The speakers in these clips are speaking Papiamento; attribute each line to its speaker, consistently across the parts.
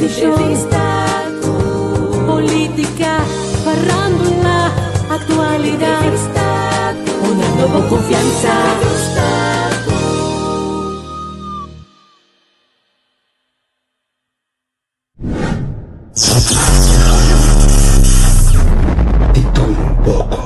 Speaker 1: Entrevista, politica, farandula, actualidad. Honrando bo confiansa.
Speaker 2: Di tur un poko.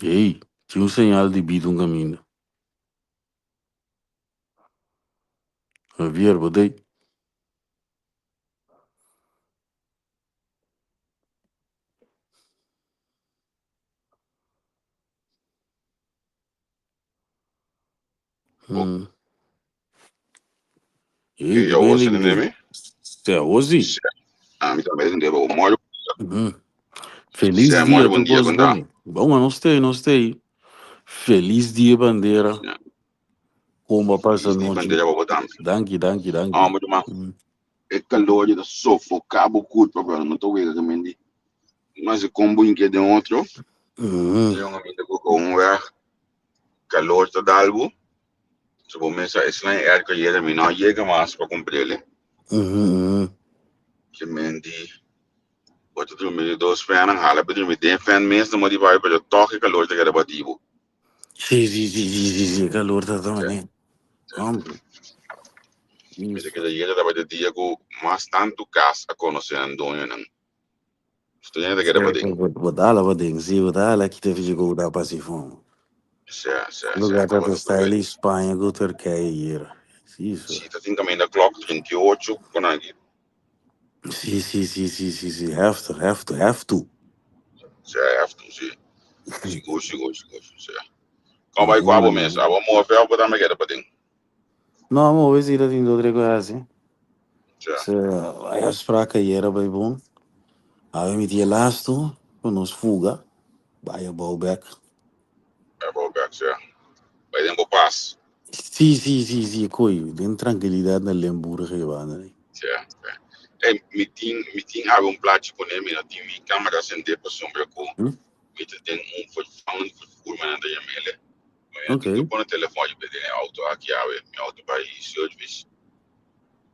Speaker 3: Ey, tin un señal di bida un caminda. Javier, bo t'ey? Ey,
Speaker 4: Ey, awor
Speaker 3: depende
Speaker 4: se tende
Speaker 3: di.
Speaker 4: mi?
Speaker 3: Si, awor si.
Speaker 4: Si, ami tambe ta tende bo. Mòri,
Speaker 3: Felis
Speaker 4: si,
Speaker 3: dia
Speaker 4: mòri, bon
Speaker 3: tur
Speaker 4: dia
Speaker 3: kos
Speaker 4: kon ta.
Speaker 3: bon. Bon, nos t'ey, nos t'ey. Felis dia bandera.
Speaker 4: Si,
Speaker 3: Kon bo a pasa
Speaker 4: felis dia
Speaker 3: anochi?
Speaker 4: bandera pa bo tambe.
Speaker 3: Danki, danki, danki.
Speaker 4: Hombre, ma e calor ta sofoca bo curpa, bro. No ta wega que di. Mas e combo in ke den otro. Jongen, mi ta un weg. Calor ta dalbo. So bo mesa e slan airco yera mi no yega mas pa comprele. Ke men di bo ta drumi di dos fan hala pe drumi den fan mes no mo di bai pero toch e calor ta keda batibo.
Speaker 3: Si, si, si, si, si, si, calor ta ta mané. Hombre.
Speaker 4: Mi ta keda yera tabata dia ku mas tantu kas a konosé nan doñonan. Sto yenda ta keda paden.
Speaker 3: Bo ta hala paden, si, bo ta hala kita fichi ku ta pasi fon.
Speaker 4: Si, si, si,
Speaker 3: Lugar ta
Speaker 4: tabata
Speaker 3: style
Speaker 4: perfecto.
Speaker 3: Spaña ku Turkije yera. Si, so.
Speaker 4: Si, ta tin kaminda klok 38 kon aki.
Speaker 3: Si, si, si, si, si, si, heftig, heftig, heftig.
Speaker 4: Si, heftig, si. Sigur, sigur, sigur, si. Kon bai ku abo mes? Abo move of bo tambe keda paden?
Speaker 3: No, amo si ta tin dos tres cosas así.
Speaker 4: Si.
Speaker 3: Se hay afspraak ayera bai bon. Awe mi tin e lasto ku nos fuga. Bai abou bek.
Speaker 4: Bai abou bek, si. Bai den bo pas.
Speaker 3: Si, si, si, si, koy. Den trankilidat na Limburg e banda.
Speaker 4: Sea, Hey, mi tin awe un plaatje kuné, mi no tin mi kamera sendé pasobra ku mi ta den un vervangend vervoer, men ta yam'é. Mi tin ku pone telefòn den e outo aki awe, mi outo bai service.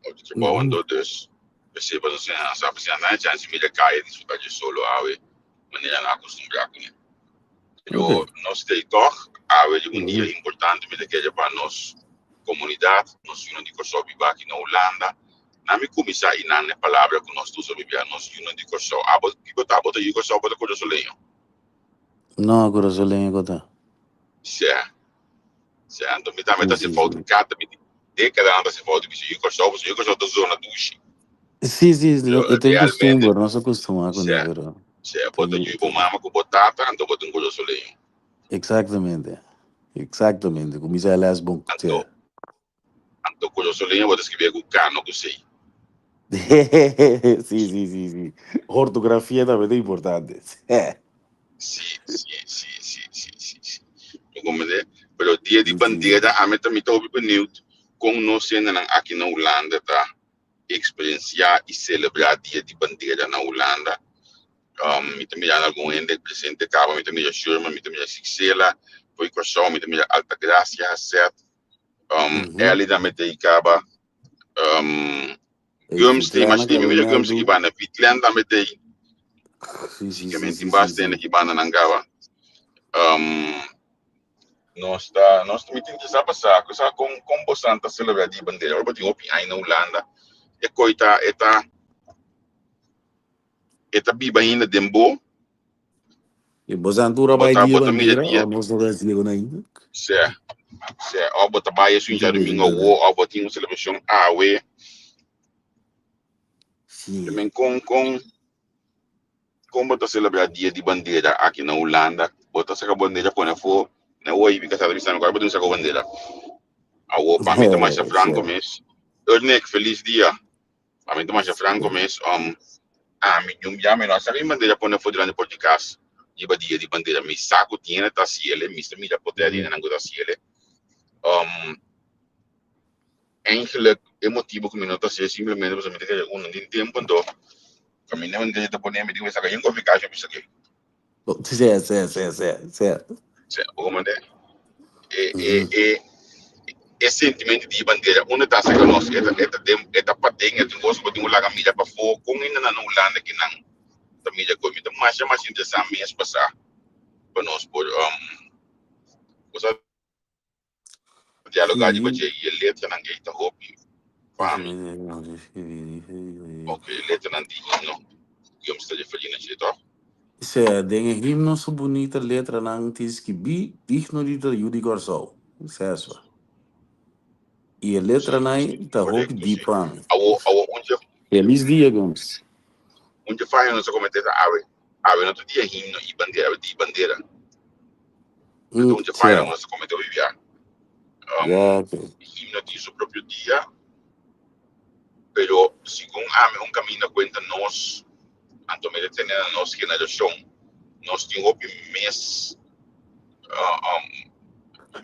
Speaker 4: Outo trabou anto dus p'esei pasobra si sa p'esei nan chance mira kaya disfrutá dje solo awe manera nan akostumbrá kuné. Pero nos t'ei tòg, awe di un dia importante mi ta kere pa nos komunidat, nos yunan di Kòrsou biba aki na Hulanda. Nan mi kuminsá i nan e palabra ku nos ta usa bibia, nos yunan di Kòrsou. Abo kiko ta? Bo ta yu di Kòrsou o bo ta kurasoleño?
Speaker 3: No, kurasoleño ko ta.
Speaker 4: Sè. Sè, anto mi tambe ta hasi fout kada mi dékadanan ta hasi fout di bisa yu Kòrsou, pasobra yu Kòrsou ta zona dushi.
Speaker 3: Sí,
Speaker 4: Pero
Speaker 3: e ta un
Speaker 4: realmente,
Speaker 3: kustumber, nos a kustumá kuné,
Speaker 4: sè,
Speaker 3: pero
Speaker 4: sè,
Speaker 3: ta
Speaker 4: bo ta
Speaker 3: yu
Speaker 4: yu bo mama ku bo tata, anto bo ta un kurasoleño.
Speaker 3: Exactamente, exactamente, kuminsá e les bon, sè.
Speaker 4: Anto, anto kurasoleño bo ta skribié ku K, no ku C.
Speaker 3: Sí. Ortografia tambe ta importante. Sè.
Speaker 4: Sí. Bo comprende? Pero dia di bandera, ami ta mi ta hopi benieuwd kon nos hendenan aki na Hulanda ta eksperensiá i selebrá dia di bandera na Hulanda. Mi ta mira algun hende presente kaba, mi ta mira Sherman, mi ta mira Sixela, for di Kòrsou, mi ta mira Altagracia Hasset, Ellie tambe ta ei kaba. Gums te mas mi mira Gums ki banda Vitlen tambe te.
Speaker 3: Sí,
Speaker 4: Que men
Speaker 3: sí,
Speaker 4: tin
Speaker 3: sí,
Speaker 4: basta hende ki banda nan gaba. Nos ta mi tin sa pasa ku sa kon bosan ta celebra di bandera. Ora bo tin hopi aña na Hulanda. E koi ta e ta biba ainda den bo.
Speaker 3: E bosan tur a
Speaker 4: Bo
Speaker 3: bai
Speaker 4: ta
Speaker 3: dia
Speaker 4: bo ta mira
Speaker 3: bandera
Speaker 4: dia
Speaker 3: o nos no ta ciego na ainda?
Speaker 4: Se o bo ta bai esun
Speaker 3: Mucho
Speaker 4: djadumingo
Speaker 3: importante.
Speaker 4: awo o bo tin un celebracion awe. Men kon bo ta celebra dia di bandera aki na Hulanda? Bo ta saca bandera pone afó na oi mi casa ta bisa mi bo tin saca bandera. Awo pa mi ta masha franco mes. Ernick, feliz dia. Pa mi ta masha franco mes. Ami nyum ya mi no a saca mi bandera pone afó dilanti por di cas. Riba dia di bandera. Mi sa ku tin hende ta haciele, mi sa mira potrèt di hendenan ku ta haciele. Eigenlijk e motibo ku mi no ta hacié simplemente pasobra mi ta kere uno tin tempo, anto kaminda bandera ta pone mi tin ku saca yen kofi kasha bisa ke.
Speaker 3: Sí.
Speaker 4: Sí, bo comprende? E sentimento di bandera, unda ta saca nos? E ta paden, e tin cos ku tin ku laga mira pafó, kon hende na Hulanda ki nan ta mira kos. Mi ta masha masha interesá mes pasá pa nos por cosa dialogá riba dje i e letranan ei ta hopi pa mi. Ok, letranan di himno. Guillaume sta referí na dje, toch?
Speaker 3: Se den e himno su bunita letranan tin skibí digno di ta yu di Kòrsou. Seswa. I e letranan ei ta hopi diep pa mi.
Speaker 4: Awo un dje
Speaker 3: Feliz dia, Gomes.
Speaker 4: Un dje fayo nos a kometé ta awe. Awe no ta dia himno i bandera, awe di bandera. Un dje fayo nos a kometé hoy bia. Himno tin su propio dia, pero segun ami un kaminda kuenta nos, anto mi ta tene na nos generashon, nos tin hopi mes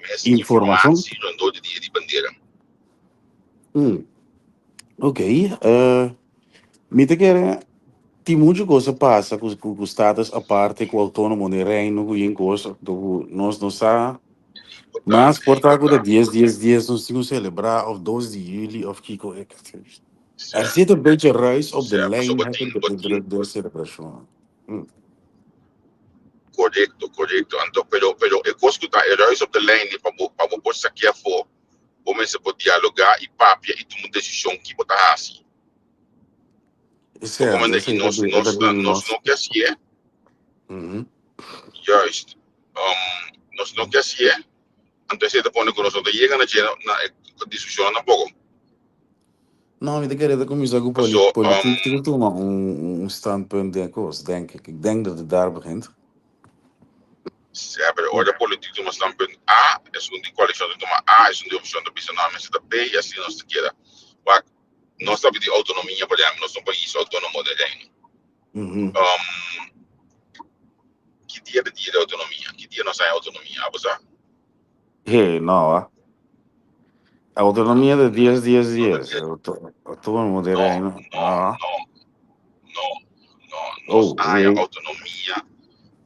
Speaker 4: mes
Speaker 3: Informashon.
Speaker 4: informatie rondó di dia di bandera.
Speaker 3: Ok. Mi ta kere tin mucho kos a pasa ku status aparte, ku outónomo den Reino, ku yen kos ku nos no sa. Mas por ta ku ta 10 10 10 nos tin ku selebrá of 2 di juli of kiko. Er zit een beetje ruis op de lijn,
Speaker 4: pasobra
Speaker 3: heb
Speaker 4: tin
Speaker 3: ik de
Speaker 4: bo tin
Speaker 3: indruk door celebratie.
Speaker 4: Korekto. Anto, pero e kos ku ta e ruis op de lijn ni pa bo por sakia afó, bo mester por dialogá i papia i tuma un desishon ki bo ta hasi.
Speaker 3: Cierto,
Speaker 4: Como
Speaker 3: esei
Speaker 4: i nos
Speaker 3: ta
Speaker 4: nos
Speaker 3: bin
Speaker 4: nos
Speaker 3: nos.
Speaker 4: no ke hasié. Juist. Nos no ke hasié. Anto esei ta pone ku nos no ta yega na dje na e diskushon tampoko.
Speaker 3: No, mi ta kere ta kuminsá ku
Speaker 4: Paso
Speaker 3: politiek tin ku tuma un standpunt den e kos, denk ik. Ik denk dat het daar begint.
Speaker 4: Sí, pero ora politiek tuma standpunt A, esun di koalishon ta tuma A, esun di oposishon ta bisa no, mester ta B i asina nos ta keda. Wak, nos ta pidi outonomia, por ehèmpel, nos ta un pais outónomo den Reino. Ki dia ta dia di outonomia? Ki dia nos haña outonomia? Abo sa?
Speaker 3: He, no, ah. Autonomia de 10, 10, 10. Autónomo de
Speaker 4: No,
Speaker 3: reino.
Speaker 4: no,
Speaker 3: Ah.
Speaker 4: no, no, no. Nos
Speaker 3: Oh,
Speaker 4: haña
Speaker 3: oké.
Speaker 4: autonomia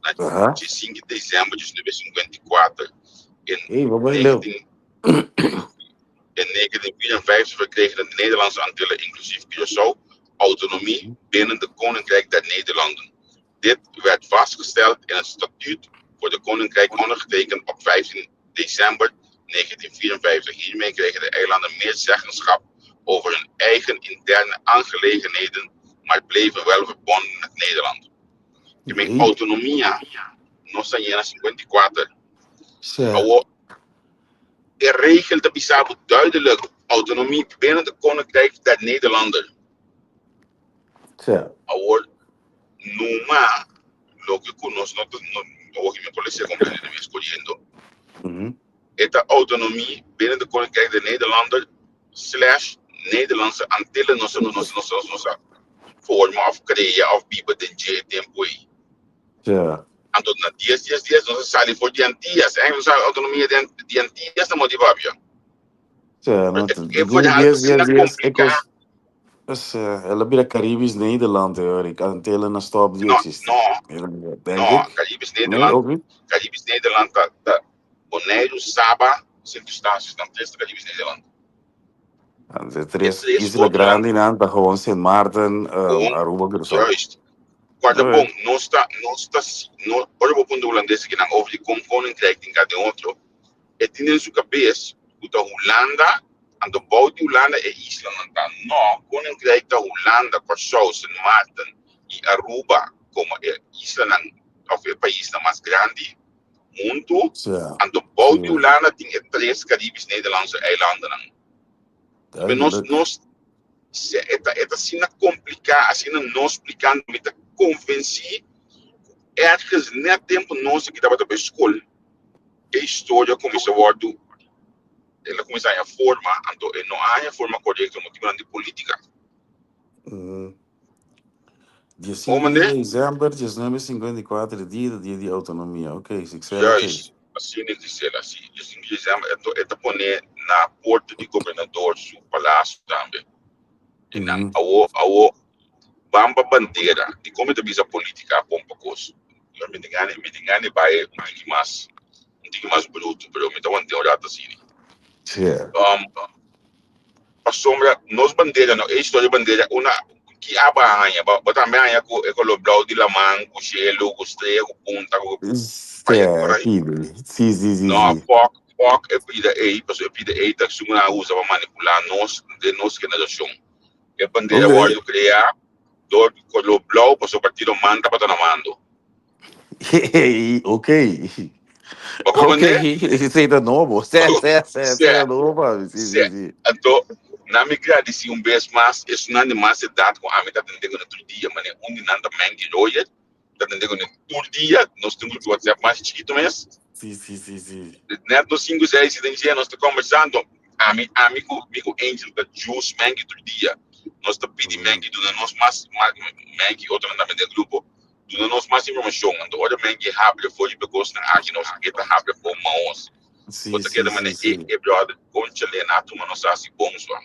Speaker 4: na 5 di desèmber di 1954. In
Speaker 3: Hey, wat ben je leuk?
Speaker 4: 19, in 1954 verkregen de Nederlandse Antillen, inclusief Curaçao, autonomie binnen de Koninkrijk der Nederlanden. Dit werd vastgesteld in het statuut voor de Koninkrijk ondergetekend op 15 december 1954. Hiermee kregen de eilanden meer zeggenschap over hun eigen interne aangelegenheden, maar bleven wel verbonden met Nederland. Ke men autonomia nos a yena 54. Awo, e regel ta bisa bo duidelijk, autonomie binnen de Koninkrijk der Nederlanden. Awor, numa loke ku nos no ta, no, awor ki mi por lesa kompleto mi skoriendo. E ta autonomie binnen de Koninkrijk der Nederlanden slash Nederlandse Antillen nos nos nos nos a forma of krea of biba den dje e tempu ei. Anto na 10 10 10 nos a sali for di Antillas. Eigenlijk nos a autonomia di di Antillas ta motiva papia.
Speaker 3: Ja, no,
Speaker 4: E verhaal
Speaker 3: 10 10
Speaker 4: asina
Speaker 3: 10 e
Speaker 4: kompliká.
Speaker 3: kos el a bira Caribisch Nederland hoor. Ik Antillen a stop di
Speaker 4: No,
Speaker 3: existi.
Speaker 4: no,
Speaker 3: Denk
Speaker 4: no,
Speaker 3: ik.
Speaker 4: Caribisch
Speaker 3: Nee,
Speaker 4: Nederland,
Speaker 3: ook niet.
Speaker 4: Caribisch Nederland ta ta Boneiru, Saba, Sint Eustatius, dan tres ta Caribisch Nederland.
Speaker 3: De
Speaker 4: E
Speaker 3: tres
Speaker 4: tres
Speaker 3: Isla
Speaker 4: otronan
Speaker 3: Grandinan ta gewoon Sint Maarten,
Speaker 4: gewoon
Speaker 3: Aruba, Curaçao.
Speaker 4: juist. Guarda bon, nos ta nos ta no ora bo puntra hulandes kinan over di kon koninkrijk tin ka den otro, e tin den su kabes ku ta Hulanda, anto bou di Hulanda e islanan ta. No, koninkrijk ta Hulanda, Kòrsou, Sint Maarten i Aruba komo e islanan òf e paisnan mas grandi huntu, anto bou di Hulanda tin e tres Caribisch Nederlandse eilandennan. Pero nos nos e ta e ta asina kompliká, asina no splikando, mi ta konvensí ku ergens nèt tempu nos aki tabata bai skol, e historia kuminsá wòrdu, el a kuminsá haña forma, anto e no a haña forma korekto motibunan di polítika.
Speaker 3: 15 di desèmber 1954, dia ta dia di outonomia. Ok, Sixel, ok.
Speaker 4: Juist, asina e Gisela, si. 15 di desèmber, anto e ta pone na porta di gobernador su palasio tambe. I nan awo, awo, ban pa bandera. Dikon mi ta bisa politica a pon pa kos? Yo mi tin gana, mi tin gana di bai un tiki mas, un tiki mas bruto, pero mi ta want'é un rato asina. Pasobra nos bandera no, e historia bandera una ki aba a haña, bo tambe haña ku e kolor blou di laman, ku shelu, ku strea, ku punta, ku
Speaker 3: Sí, sí, sí, sí,
Speaker 4: No,
Speaker 3: sí.
Speaker 4: pòk, pòk e pida ei, pasobra e pida ei ta esun ku nan a usa pa manipulá nos den nos generashon. E bandera wòrdu kreá dor di kolor blou pasobra partido man tabata na mando.
Speaker 3: Ok.
Speaker 4: Bo comprende?
Speaker 3: Ok, esei ta nobo. Sè, sè, sè, esei ta nobo pa mi. Sí, sí,
Speaker 4: Sè.
Speaker 3: sí.
Speaker 4: Anto, na mi gradisí un bes mas esunnan di mas edat ku ami ta tende ku nan tur dia, manera un di nan ta Mendy Royer, ta tende ku nan tur dia, nos tin un grupo di WhatsApp mas chikitu mes.
Speaker 3: Sí, sí, sí, sí.
Speaker 4: Net nos sinku, seis den dje nos ta kombersando. Ami, ami ku mi ku Angel ta jus Mendy tur dia. Nos ta pidi Mendy duna nos mas, mas, Mendy otronan tambe den grupo, Duna nos mas informashon. Anto ora men ke habla for riba e kosnan aki nos ke ta habla bon maos. Bo ta keda manera e e brother conchale na tuma nos hasi bon sua.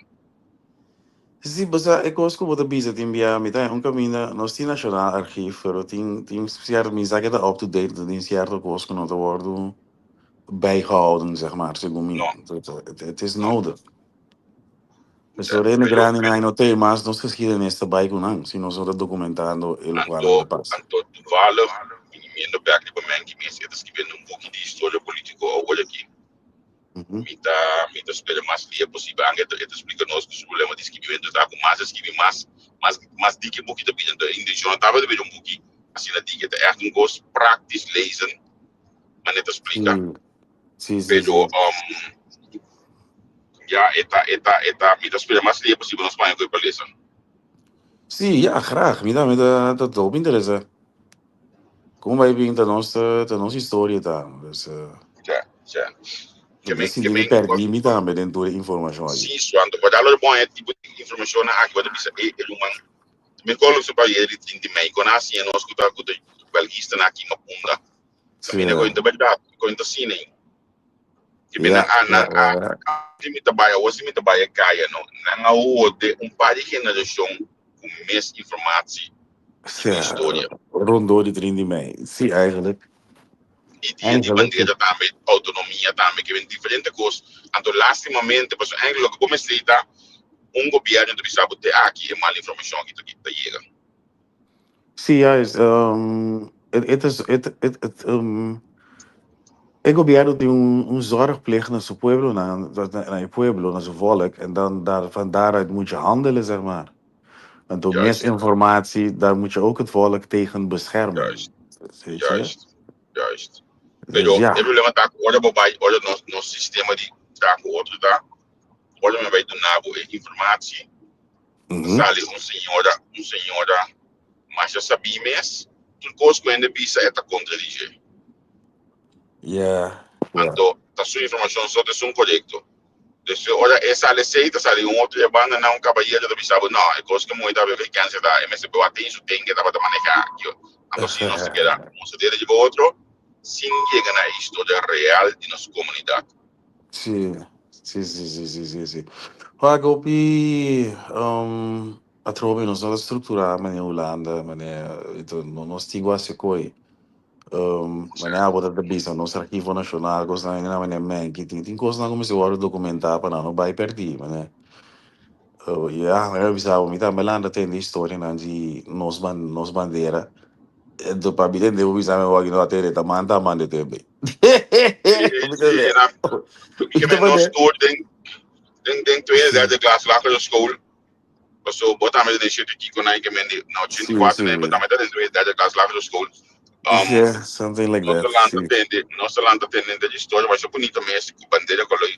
Speaker 3: Sí, bo sa e kos ku bo ta bisa tin bia mi ta un kaminda nos tin Nationaal Archief pero tin tin sierto mi sa ke ta up to date tin sierto kos ku no ta wòrdu bijgehouden zeg maar segun mi.
Speaker 4: No.
Speaker 3: Het is nodig. Pasobra hende grandi nan no te mas nos geschiedenis ta bai ku nan si nos no ta dokumentando e lokual nan
Speaker 4: Anto,
Speaker 3: ta pasa.
Speaker 4: anto toevallig, viniendo bek riba men ki mes e ta skibiendo un buki di historia politico awor aki. Mi ta, mi ta spera mas lia posibel. Anke e ta, e ta splika nos ku su problema di skibimento ta ku mas e skibi mas, mas, mas diki e buki ta bira. Anto e intenshon no tabata bira un buki asina diki. E ta ègt un kos praktisch lezen, manera e ta splika.
Speaker 3: Sí, sí,
Speaker 4: Pero,
Speaker 3: sí.
Speaker 4: um, ya, e ta, e ta, e ta, mi ta spera mas lia posibel nos paña ku e pa lesa.
Speaker 3: Sí, ya, graag. Mi tambe ta, ta hopi interesa. Kon bai bin ta nos, ta nos historia ta. Dus,
Speaker 4: Ja, ja.
Speaker 3: Mi ta sinti mi perdí mi tambe den tur e informashon aki.
Speaker 4: Sí, Suanto, por dalo bon e tipo di informashonnan aki bo ta bisa e e ruman. Mi kolo su pa yeri 30 di mei, kon a siña nos ku ta ku ta belgistanan aki mapunda.
Speaker 3: Sí.
Speaker 4: Kaminda ku ta bèrdat, ku ta asina. Ke mi nan
Speaker 3: Ja,
Speaker 4: a
Speaker 3: ja,
Speaker 4: nan a
Speaker 3: ja, ja.
Speaker 4: si mi ta bai awor si mi ta bai e kaya no nan a hode un par di generashon ku misinformatie di
Speaker 3: Ja,
Speaker 4: historia.
Speaker 3: rondom di 30 mei. Sí, eigenlijk.
Speaker 4: I dia di
Speaker 3: Eigenlijk, sí.
Speaker 4: bandera tambe, outonomia tambe, ke ben diferente kos. Anto lastimamente, pasobra eigenlijk loke bo mester ta un gobièrnu ta bisa bo te aki e mal informashon aki ta yega.
Speaker 3: Sí, juist. Het, het is, het, het, het, e gobierno tin un zorgplicht na su pueblo, na e pueblo, na su volk. En dan daar, van daaruit moet je handelen, zeg maar. Want door misinformatie, daar moet je ook het volk tegen beschermen. Weet je?
Speaker 4: Juist, juist.
Speaker 3: Dus
Speaker 4: Pero
Speaker 3: ja.
Speaker 4: e problema ta ku ora bo bai, ora nos sistema di traha ku otro ta, ora mi bai duna bo e informatie, sali un señora, un señora masha sabí mes, tur kos ku hende bisa e ta kontradisé. Anto ta su informashon so ta esun korekto. Dus ora e sali esei ta sali un otro e banda nan un kabayero ta bisa bo no e kos ku e muhé ta bebe kanser ta e mester bo a tin su ten ke tabata manehá kio. Anto si nos ta keda un dede riba otro sin yega na e historia real di nos komunidat.
Speaker 3: Sí, sí, sí, sí, sí, sí, sí. Wak hopi atrobe nos no ta strukturá manera Hulanda, manera nos tin ku hasi koi. Manera abo ta bisa nos archivo nashonal kosnan esei manera menki tin tin kosnan ku mester wòrdu dokumentá pa nan no bai pèrdí manera ya mi a bisa bo mi tambe lanta tende historianan di nos nos bandera enton pa mi tende bo bisa mi wak no a tende ta manda a manda tende
Speaker 4: Mi ta nos tur den den den tweede derde klas lagere school Paso bo tambe ta den shete kiko nan ke men di na 84 nee, bo tambe ta den tweede derde klas lagere school.
Speaker 3: Yeah, something like
Speaker 4: Nos
Speaker 3: that.
Speaker 4: ta lanta tende, nos ta lanta tende den historia masha bunita mes ku bandera kolor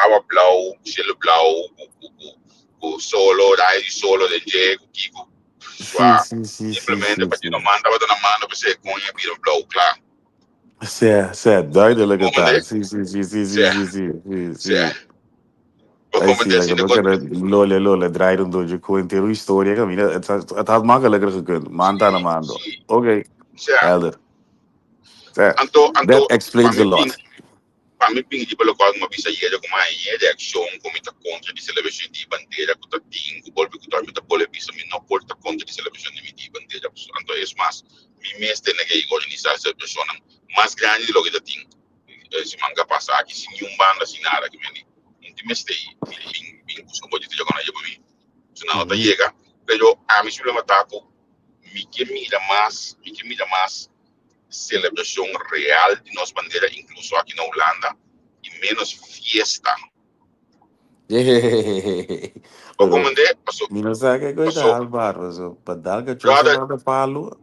Speaker 4: awa blauw, cielo blauw, ku ku ku ku solo, rayo di solo den dje, ku kiko. Swa. Simplemente pa no man tabata na mano p'esei kon e bira blauw kla.
Speaker 3: Sí, sí, duidelijke taal. Sí, sí, sí, sí, sí, sí, sí, sí, sí. Ay, sí, like, we kunnen lole, lole, draai rondom je ko entero historia camina. Het had makkelijker gekund. Manda na mando. Oké, helder.
Speaker 4: Anto, anto,
Speaker 3: That explains a lot.
Speaker 4: Pa mi pidi pa lokual ku mi a bisa yere ku mi a haña e reakshon ku mi ta kontra di selebrashon di bandera ku ta tin ku bolbe ku ta mi ta bolbe bisa mi no por ta kontra di selebrashon di mi di bandera pasobra anto es mas mi mes tene ke organisá selebrashonnan mas grandi di loke ta tin siman ku a pasa aki sin niun banda sin nada ki mi no tin mester bin bin buska un pochito djakonan dje pa mi su nan no ta yega pero ami su problema ta ku mi ke mira mas mi ke mira mas celebracion real di nos bandera incluso aki na Hulanda y menos fiesta. Bo comprende? Paso,
Speaker 3: Mi no sa ke koita
Speaker 4: paso,
Speaker 3: Alvar, paso pa dal kachó sa
Speaker 4: brother,
Speaker 3: bata palo,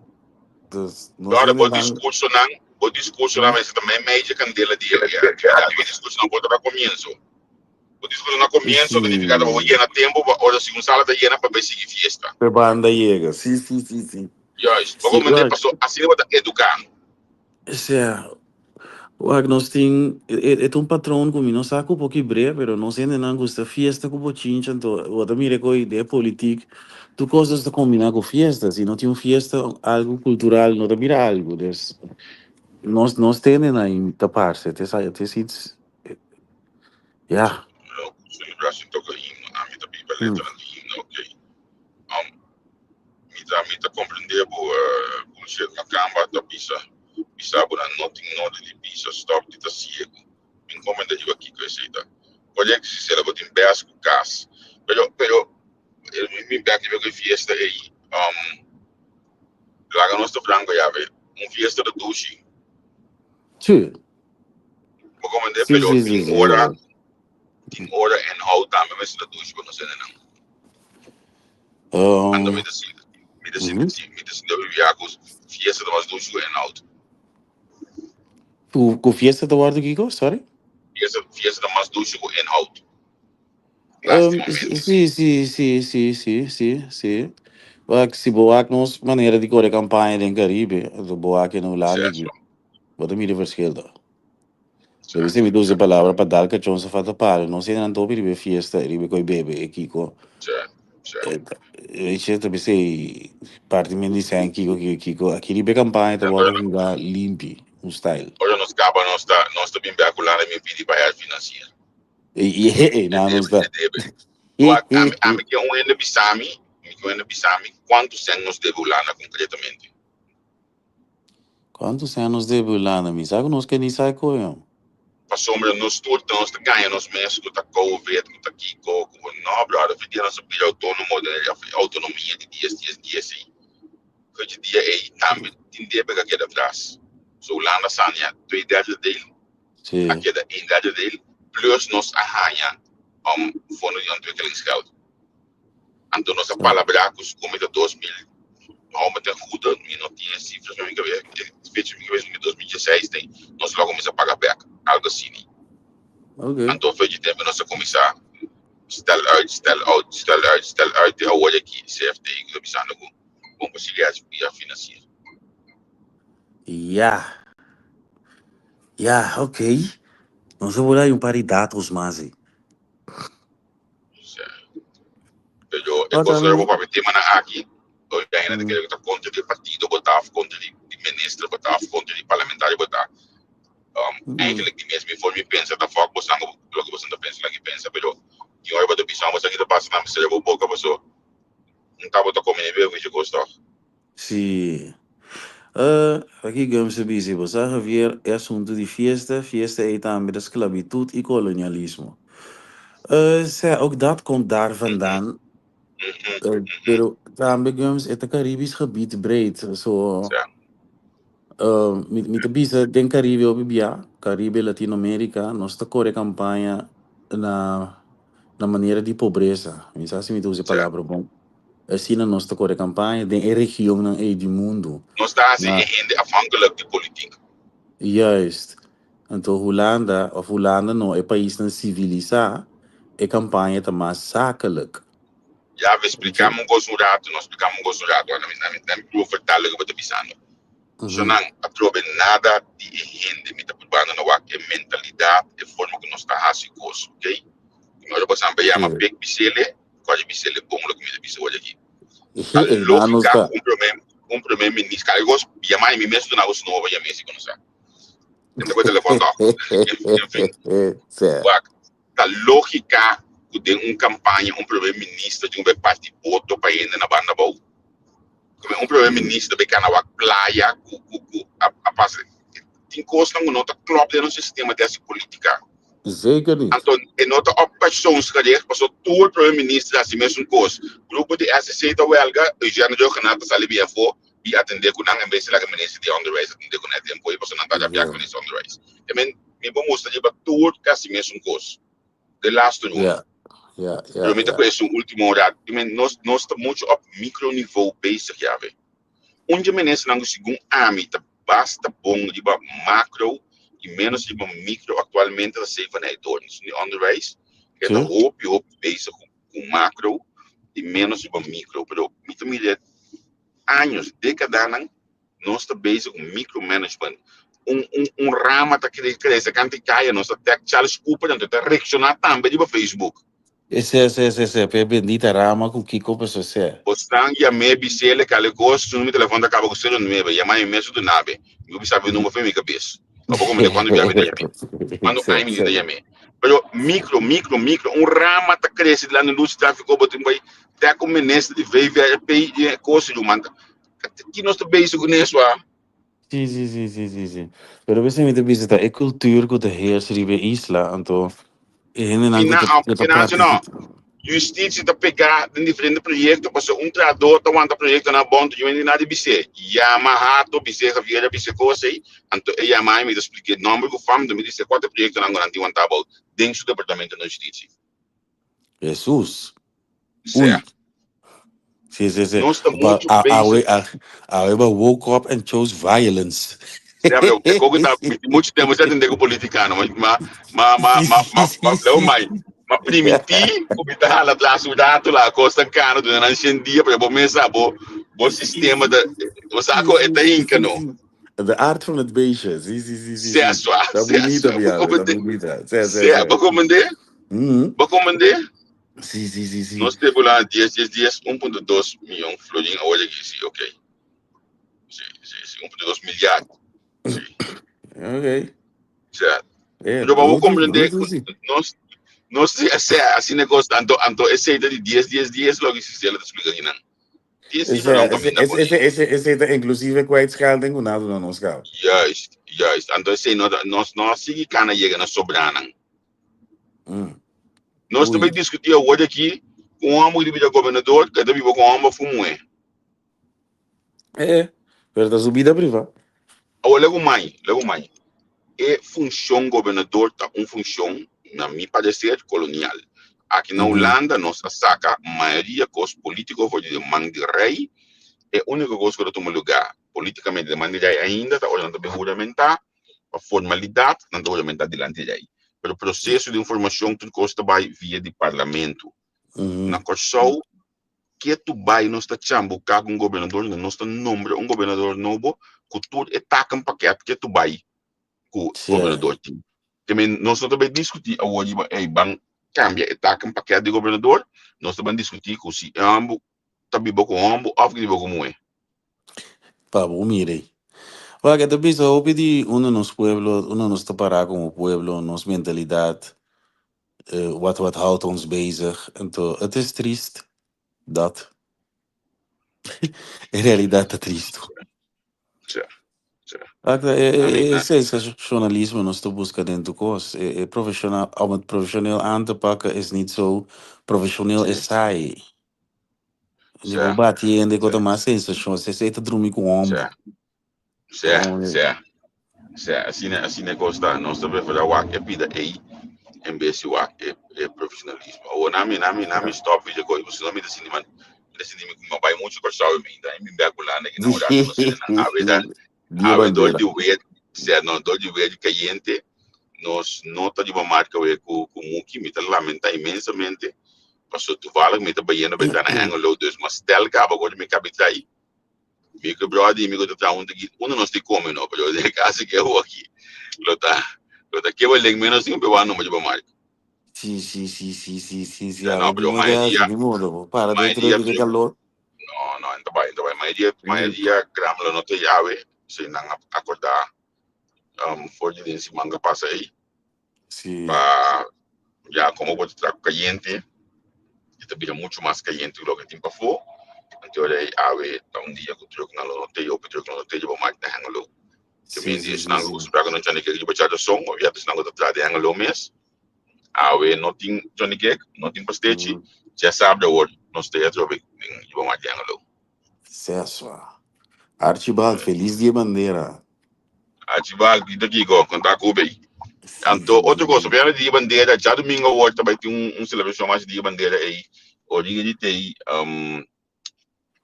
Speaker 3: dus nos
Speaker 4: brother, bo
Speaker 3: hendenan
Speaker 4: discursonan, bo discursonan mester ta meimei dje candela di e actividad. Bo discursonan por ta na comienzo. Bo discurso na comienzo ta nifica ta bo yena tempo pa ora si un sala ta yena pa bay sigui fiesta.
Speaker 3: Pe banda yega. Si, si, si, si.
Speaker 4: Juist. Bo
Speaker 3: Si,
Speaker 4: comprende?
Speaker 3: wak.
Speaker 4: Paso asina bo ta educa.
Speaker 3: Sea, wak, nos tin, e ta un patroon cu mi no sa cu por kibr'é, pero nos hendenan gusta fiesta cu bochincha, anto bo ta mira cu den politiek tur cos nos ta combina cu fiesta, si no tin un fiesta, algo cultural no ta bira algo, dus nos nos ta hendenan ta parce, ta its ya.
Speaker 4: No, celebracion toca himno, ami ta biba letranan di himno, ok. Mi ta mi ta comprende bo bullshit macamba ta bisa bisa bo nan no tin nodi di bisa stop di ta ciego mi no comprende riba kico esey ta correcto si sela bo tin best cu cas pero pero mi bek riba cu e fiesta ey laga nos ta franco yabe un fiesta ta dushi
Speaker 3: Sí.
Speaker 4: Bo comprende
Speaker 3: Sí,
Speaker 4: pero
Speaker 3: sí, sí,
Speaker 4: tin
Speaker 3: sí.
Speaker 4: ora tin ora en hou tambe mester ta dushi pa nos hendenan. Anto mi ta sinti, mi ta sinti, mi ta sinti abibiá ku fiesta ta mas dushi ku inhoud.
Speaker 3: Ku fiesta ta wòrdu kiko? Sorry.
Speaker 4: Fiesta, fiesta ta mas dushi ku inhoud. Lastimamente.
Speaker 3: Sí, sí, sí, sí, sí, sí, sí. Wak, si bo wak nos manera di kore kampaña den Karibe, anto bo wak na Hulanda aki, bo ta mira e verschil ta. Debe ser mi ta usa e palabra pa dal cachon sa falta palo. Nos hende nan topi riba e fiesta, riba e koi bebe, e kiko. Weet je, ta bisa parti men di sen kiko, kiko, kiko. Aki riba e campaña ta wòrdu hunga limpi. Un style.
Speaker 4: Ora nos kaba nos ta nos ta bin bek Hulanda bin pidi pa herfinancier.
Speaker 3: E,
Speaker 4: E
Speaker 3: na
Speaker 4: debe,
Speaker 3: nos ta.
Speaker 4: e debe. Wak, ami, ami ke un hende bisa mi, mi ke un hende bisa mi kuantu sen nos debe Hulanda konkretamente.
Speaker 3: Kuantu sen nos debe Hulanda? Mi sa ku nos ke ni sa koe.
Speaker 4: Pasobra nos tur nos ta gaña nos mes ku ta covid, ku ta kiko, ku no brother, fi dia nos a bira outónomo, outonomia di dies dies dies ei. Gochi dia ei tambe tin debe ku a keda atras. So Hulanda sania twee derde deel a keda een derde deel plus nos a haña um fondo di ontwikkelingsgeld. Anto nos a palabrá ku su ta 2000, hou me ten goede, mi no tin e cifras na mi kabes, e fecha na mi kabes, mi 2016 den nos lo a kuminsá paga bek, algo asina. Anto fecha tempu nos a kuminsá stel uit, stel out, stel uit, stel uit te awor aki CFT ku ta bisando ku bon posibilidat di financier.
Speaker 3: Ja. Ja, oké. Nos a por hay un par di datos mas ei.
Speaker 4: Sí. Pero e kos ku papia temanan aki, hoy ainda ta kere ku ta kontra di partido bo ta of kontra di minister bo ta of kontra di parlamentario bo ta. Eigenlijk di mes mi forma di pensa ta fok bosan loke bosan ta pensa laki pensa pero tin ora bo ta bisa bosan ki ta pasa nan mester bo boka paso un tabata kome ni bebe dje kos tog.
Speaker 3: Sí. Aki Gumbs ta bisa, bo sa Javier, e asuntu di fiesta, fiesta ei tambe ta sklabitut i kolonialismo. Sea, ook dat komt daar vandaan. Pero tambe Gumbs, e ta Caribisch gebied breed. So, mi ta bisa den Caribe hopi bia, Caribe, Latinoamerica, nos ta kore kampaña na na manera di pobresa. Mi sa si mi ta usa e palabra bon. Asina nos ta kore kampaña den e regionnan ei di mundu.
Speaker 4: Nos ta hasi e hende afhankelijk di politiek.
Speaker 3: Juist. Anto Hulanda, of Hulanda no, e paisnan sivilisá, e kampaña ta mas zakelijk.
Speaker 4: Ya, we splika mi un kos un ratu, no splika mi un kos un ratu, na mi, na mi, na mi proba vertala loke bo ta bisando. Shonnan, atrobe nada di e hende, mi ta probando na wak e mentalidat, e forma ku nos ta hasi kos, ok? Mi ora bo sampe yama pek bisele, Kòrda bisele bon loke mi ta bisa wòrda aki. Ta lógika ku un promé un promé minister, kal kos yama mi mes duna bo su number pa yam'é si ku no sa. E ta ku e telefòn tòg. Enfin, wak, ta lógika ku den un kampaña un promé minister tin ku bai parti boto pa hende na banda abou. Un promé minister ta bai kana wak playa ku ku ku a pasa. Tin kosnan ku no ta klòp den nos sistema di hasi polítika.
Speaker 3: Zeker niet.
Speaker 4: Anto e no ta op persoonsgericht, pasobra tur prome minister ta hasi mesun kos. Grupo di SCC ta welga, Eugène Rhuggenaath ta sali bin afó i atendé ku nan en bes di laga minister di onderwijs atendé ku nan e tempu ei, pasobra nan ta rabiá ku minister di onderwijs. E men, mi por mustra riba tur ta hasi mesun kos. De laatste ronde. Pero mi ta ku esun ultimo raad. I men, nos, nos ta muchu op microniveau bezig ya ve. Un dje ministernan ku segun ami ta basta bon riba macro y menos riba micro actualmente ta Steven Heidorn. Esun di onderwijs. E ta hopi hopi bezig cu macro y menos riba micro. Pero mi ta mira años, decadanan nos ta bezig cu micromanagement. Un, un, un rama ta crece canta y caya, nos ta tag Charles Cooper, anto ta reacciona tambe riba Facebook.
Speaker 3: Ese, ese, ese, ese, pe bendita rama ku kiko paso ese.
Speaker 4: Bosnan yam'é bis'é kale kos, su numero di telefòn ta kaba ku sero nuebe, yama mi mes otro nabe, mi por bisa mi numero fen mi kabes. No por komende kuantu bia mi ta yam'é, kuantu aña mi ta yam'é. Pero mikro, mikro, mikro, un rama ta krese dilanti lus di tráfiko, bo tin bai te ku minister di VVRP i e kos ruman. Ki nos ta bezig kuné eswa?
Speaker 3: Sí, sí, sí, sí, sí, sí. Pero bes mi ta bisa ta e cultuur ku ta heers riba e isla, anto e hendenan ku ta ku ta
Speaker 4: Financia no.
Speaker 3: participa.
Speaker 4: Justitie ta pegá den diferente proyecto pasobra un trahador ta wanta proyectonan bon tu yu nada bis'é. Yama Hato, bis'é Javiera, bis'é kos ei. Anto e yama mi ta splik'é nomber ku fam, anto mi dis'é kua ta e proyectonan ku nan tin wantá abou den su departamento na justitie.
Speaker 3: Jesús.
Speaker 4: Sea.
Speaker 3: Uy. Sí, sí, sí.
Speaker 4: Nos ta
Speaker 3: Ba,
Speaker 4: mucho
Speaker 3: a,
Speaker 4: bezig.
Speaker 3: awe, a, awe ba woke up and chose violence.
Speaker 4: Sea, pero e koko ta mucho tempo sa atende ku politikano, ma ma ma ma ma ma ma leo mai. Ma primiti ku mi ta hala atras un rato la kos tan kano duna nan shen dia, pero bo mesa bo bo sistema ta bo sa ko e ta hinka no.
Speaker 3: De aard van het beestje. Sí, sí, sí, sí,
Speaker 4: Sea
Speaker 3: sí.
Speaker 4: swa,
Speaker 3: Ta
Speaker 4: sea
Speaker 3: bonita,
Speaker 4: swa.
Speaker 3: mi
Speaker 4: Bo
Speaker 3: awe, ta
Speaker 4: komende,
Speaker 3: bonita. Sí, sí,
Speaker 4: sea,
Speaker 3: sí.
Speaker 4: bo komende, bo komende.
Speaker 3: Sí, sí, sí, sí.
Speaker 4: Nos tebula 10, 10, 10, 1.2 miyon florin awor aki, sí, ok. Sí, sí, sí, 1.2 milyard. Sí.
Speaker 3: Ok.
Speaker 4: Sea,
Speaker 3: Eh,
Speaker 4: pero pa bo
Speaker 3: bruto,
Speaker 4: comprende,
Speaker 3: bruto, sí.
Speaker 4: nos, nos, sea, asina e kos, anto, anto esei ta di dies, dies, dies, loke Gisela ta splika akinan. Tin
Speaker 3: Ese,
Speaker 4: sifranan
Speaker 3: ese,
Speaker 4: kaminda
Speaker 3: ese,
Speaker 4: poni.
Speaker 3: ese, ese, ese ta inclusive kwijtschelding ku nan a duna nos kaba.
Speaker 4: Juist, juist. Anto esei no ta, nos no a sigui kana yega na sobranan. Nos ta
Speaker 3: Ui.
Speaker 4: bai diskutí awor aki ku un hòmber ku ta bira gobernador, ku e ta biba ku un hòmber òf un muhé.
Speaker 3: Eh, pero ta su bida privá.
Speaker 4: Awor legu mai, legu mai. E funshon gobernador ta un funshon, na mi parecer, kolonial. Aki na Hulanda nos a saka mayoria kos polítiko for di den man di rei. E úniko kos ku ta tuma lugá polítikamente den man di rei ainda ta ora nan ta bin huramentá, pa formalidat nan ta huramentá dilanti rei. Pero proseso di informashon tur kos ta bai via di parlamento. Na Kòrsou Ketu bai nos ta chambuká ku un gobernador, nos ta nombra un gobernador nobo ku tur e taken pakèt ketu bai ku gobernador tin. Te men nos no ta bai diskutí awor riba ey ban kambia e taken pakèt di gobernador, nos ta ban diskutí ku si e hòmber ta biba ku hòmber òf ki biba ku muhé.
Speaker 3: Pa bo mira ey. Wak, e ta bisa hopi di unda nos pueblo, unda nos ta pará komo pueblo, nos mentalidat, Wat wat houdt ons bezig? Anto het is triest dat. E realidad ta tristo.
Speaker 4: Ja, ja.
Speaker 3: Akta, e,
Speaker 4: A mi,
Speaker 3: e, e
Speaker 4: a,
Speaker 3: sensacionalismo nos ta busca den tu kos. E, e profesional, om het professioneel aan te pakken is niet zo professioneel is saai. Di bo
Speaker 4: ja,
Speaker 3: bati hende ku
Speaker 4: ja,
Speaker 3: ta mas sensacion, se se ta drumi ku homber.
Speaker 4: ja. Sè, sè, sè, asina, asina e kos ta. Nos ta preferá wak e bida ei en bes di wak e, e profesionalismo. Awor, na mi, na mi, na mi stop video kos, pasobra mi ta sinti man, mi ta sinti mi ku mi a bai muchu Kòrsou i mi ta mi bek Hulanda ki nan ora ku nos sende nan awe ta,
Speaker 3: Dia
Speaker 4: awe dor
Speaker 3: bandera.
Speaker 4: di weer, sè, no, dor di weer kayente, nos no ta riba marka weer ku, ku Muki, mi ta lamentá inmensamente, pasobra toevallig mi ta bayendo bai ta na Hengelo, dus m'a stel kaba ku mi kabi trai. Mi ku bròder i mi ku ta traha huntu aki, unda nos tin kome no, pero den kaso ke awoki lo ta lo ta keba len menos tin pe wak nomber di bo marka.
Speaker 3: Sí, sí, sí, sí, sí, sí, sí,
Speaker 4: Ya
Speaker 3: awe
Speaker 4: no, pero
Speaker 3: di modo
Speaker 4: mayoria,
Speaker 3: así, ni modo, bo para dentro
Speaker 4: mayoria
Speaker 3: di
Speaker 4: truck,
Speaker 3: calor.
Speaker 4: no, no, enta bai, enta bai, mayoria, mayoria gram lo no ta yawe, si nan a akordá um, for di den siman ku pasa ei. Pa ya como bo ta traha cu cayente e ta bira mucho mas cayente cu loke tin pafó. Anto ora ei awe ta un dia cu trucknan lo no tei, hopi trucknan lo no tei, bo maki na Hengelo. Te men di esnan cu acostumbrá cu nan Johnny Cake riba Charleston, of ya ta esnan cu ta traha di Hengelo mes. Awe no tin Johnny Cake, no tin pastechi, djasabra awor nos tei atrobe den riba maki di Hengelo.
Speaker 3: Sesua. Archibald, feliz dia bandera.
Speaker 4: Archibald, di ta kiko? Konta ku bay. Anto, otro cosa, obviamente dia bandera, djadomingo awor ta bay tin un, un celebracion mas dia bandera ey. Orina di tey, um,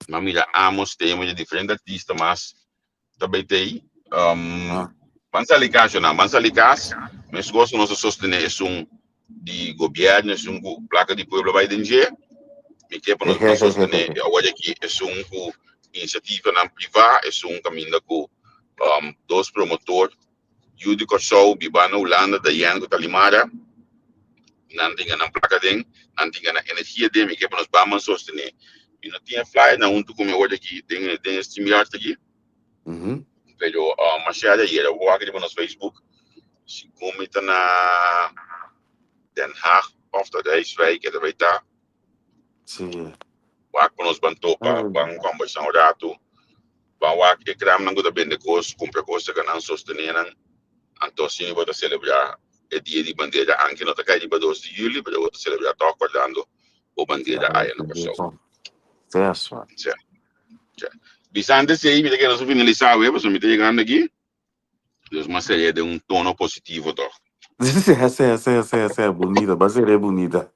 Speaker 4: ma mira Amos tey, mira diferente artista mas ta bay tey. Um, Ban sali kas, Jonan, ban sali kas. Meskos ku nos a sostené esun di gobièrnu, esun ku plaka di pueblo bai den dje, mi ke pa nos ban sostené awor aki esun ku inisiativanan privá, esun kaminda ku um, dos promotor yu di Kòrsou bibá na Hulanda, Diane ku Talimara, nan tin nan plaka den, nan tin nan energia den, mi ke pa nos ban ban sostené. Mi no tin e flyer nan huntu ku mi awor aki den den e StreamYard aki. Pero uh, mas ya de ayer, eu wak riba nos Facebook. Segun mi ta na Den Haag of ta Rijswijk, e ta bai ta. Wak pa nos ban topa, ban conversa un rato. Ban wak e kramnan ku ta bende kos, kumpra kos saka nan, sostené nan. Anto asina bo ta selebrá e dia di bandera, anke no ta kai riba dos di juli, pero bo ta selebrá tòg kòrdando bo bandera aya na Kòrsou. Sí. Ja. Bisa antes ei, mi ta kere finalisá we, pasobra mi ta yegando aki. Dus mas seria den un tono positivo toch.
Speaker 3: Sí, sí, sí, sí, sí, bunita, va a ser bunita.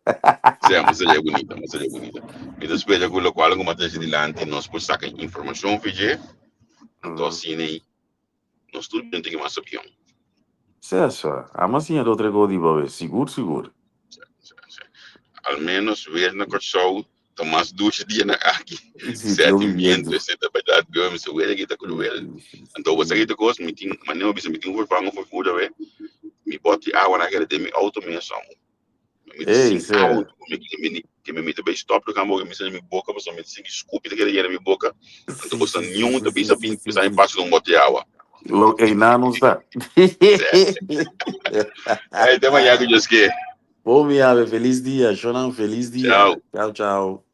Speaker 4: Sí, mas seria bunita, mas seria bunita. Mi ta spera ku lokual ku mas trese dilanti nos por saka informashon fije. Anto asina ei nos tur tin mas avion.
Speaker 3: Sí, sí. Ama siña do otro di babe, sigur, sigur.
Speaker 4: Sí, sí, sí. Al menos weer na Kòrsou ta mas dushi dia na aki.
Speaker 3: Sí,
Speaker 4: Sete miento, ese ta verdad, gum, se weer aki ta cruel. Anto bo sa ki ta kos, mi tin, manera mi bisa, mi tin un vervango vervoer awe, mi boti awa na kere den mi auto mes amo. Mi ta
Speaker 3: Ey,
Speaker 4: sin awa
Speaker 3: sí.
Speaker 4: mi mi mi ki mi mi ta bay stop lo kambo mi sa mi boka pasobra mi ta sinti scupi ta kere yena mi boka. Anto bo sa niun ta bisa bin bisa mi pasa un boti awa.
Speaker 3: Lo einan nos ta.
Speaker 4: Hey, te mañana ku Dios ke.
Speaker 3: Bon mi ave, felis dia. Shonan, felis dia.
Speaker 4: Ciao.
Speaker 3: Ciao, ciao.